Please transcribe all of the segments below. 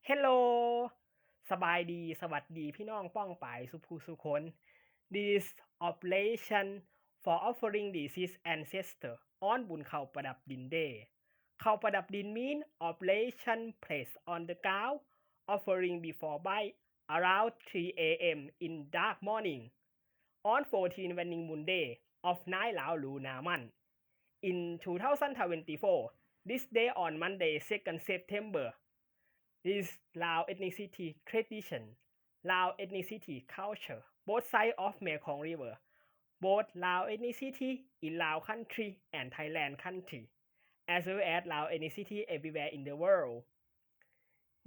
Hello ສະບາຍດີ ສະຫວັດດີ ພີ່ນ້ອງປ້ອງປາຍສຸຜູ້ສຸຄົນ. This oblation for offering deceased ancestor on ບຸນເຂົ້າປະດັບດິນ Day. ເຂົ້າປະດັບດິນ mean oblation placed on the ground offering before by around three a.m. in dark morning on fourteen waning moon day of nine Lao lunar month. In two thousand twenty-four, this day on Monday, second September, is Lao ethnicity tradition, Lao ethnicity culture, both side of Mekong River, both Lao ethnicity in Lao country and Thailand country, as well as Lao ethnicity everywhere in the world.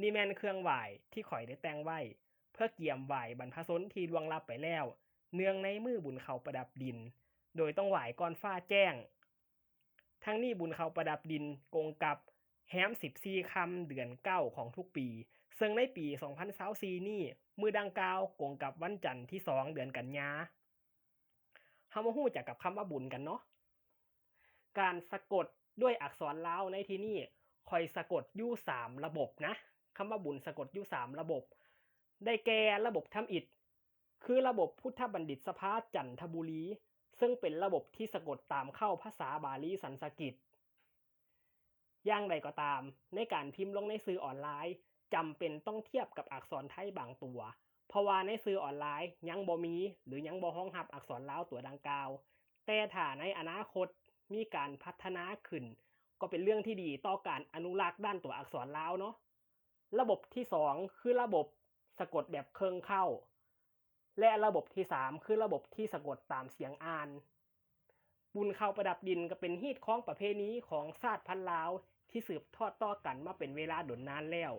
ນີ້ແມ່ນເຄື່ອງໄຫວ້ທີ່ຂ້ອຍໄດ້ແຕ່ງໄວ້ ເພື່ອກຽມໄຫວ້ບັນພະຊົນທີ່ລ່ວງລັບໄປແລ້ວ ເນື່ອງໃນມື້ບຸນເຂົ້າປະດັບດິນ ໂດຍຕ້ອງໄຫວ້ກ່ອນຟ້າແຈ້ງ. ທັງນີ້ບຸນເຂົ້າປະດັບດິນກົງກັບແຮມສິບສີ່ຄ່ຳເດືອນເກົ້າຂອງທຸກປີ ເຊິ່ງໃນປີສອງພັນຊາວສີ່ນີ້ ມື້ດັ່ງກ່າວກົງກັບວັນຈັນທີສອງເດືອນກັນຍາ. ເຮົາມາຮູ້ຈັກກັບຄຳວ່າບຸນກັນເນາະ. ການສະກົດດ້ວຍອັກສອນລາວໃນທີ່ນີ້ ຂ້ອຍສະກົດຢູ່ສາມລະບົບນະ. ຄຳວ່າບຸນສະກົດຢູ່ສາມລະບົບ ໄດ້ແກ່ລະບົບທຳອິດ ຄືລະບົບພຸດທະບັນດິດສະພາຈັນທະບູລີ ເຊິ່ງເປັນລະບົບທີ່ສະກົດຕາມເຄົ້າພາສາບາລີສັນສະກິດ. ຢ່າງໃດກໍຕາມ, ໃນການພິມລົງໃນສື່ອອນລາຍ ຈຳເປັນຕ້ອງທຽບກັບອັກສອນໄທບາງຕົວ, ເພາະວ່າໃນສື່ອອນລາຍຍັງບໍ່ມີ ຫຼື ຍັງບໍ່ຮອງຮັບອັກສອນລາວຕົວດັ່ງກ່າວ. ແຕ່ຖ້າໃນອະນາຄົດມີການພັດທະນາຂຶ້ນ, ກໍເປັນເລື່ອງທີ່ດີຕໍ່ການອະນຸລັກດ້ານຕົວອັກສອນລາວເນາະ. ລະບົບທີສອງ ຄືລະບົບສະກົດແບບເຄິ່ງເຄົ້າ ແລະ ລະບົບທີສາມ ຄືລະບົບທີ່ສະກົດຕາມສຽງອ່ານ. ບຸນເຂົ້າປະດັບດິນກໍເປັນຮີດຄອງປະເພນີຂອງຊາດພັນລາວທີ່ສືບທອດຕໍ່ກັນມາເປັນເວລາດົນນານແລ້ວ.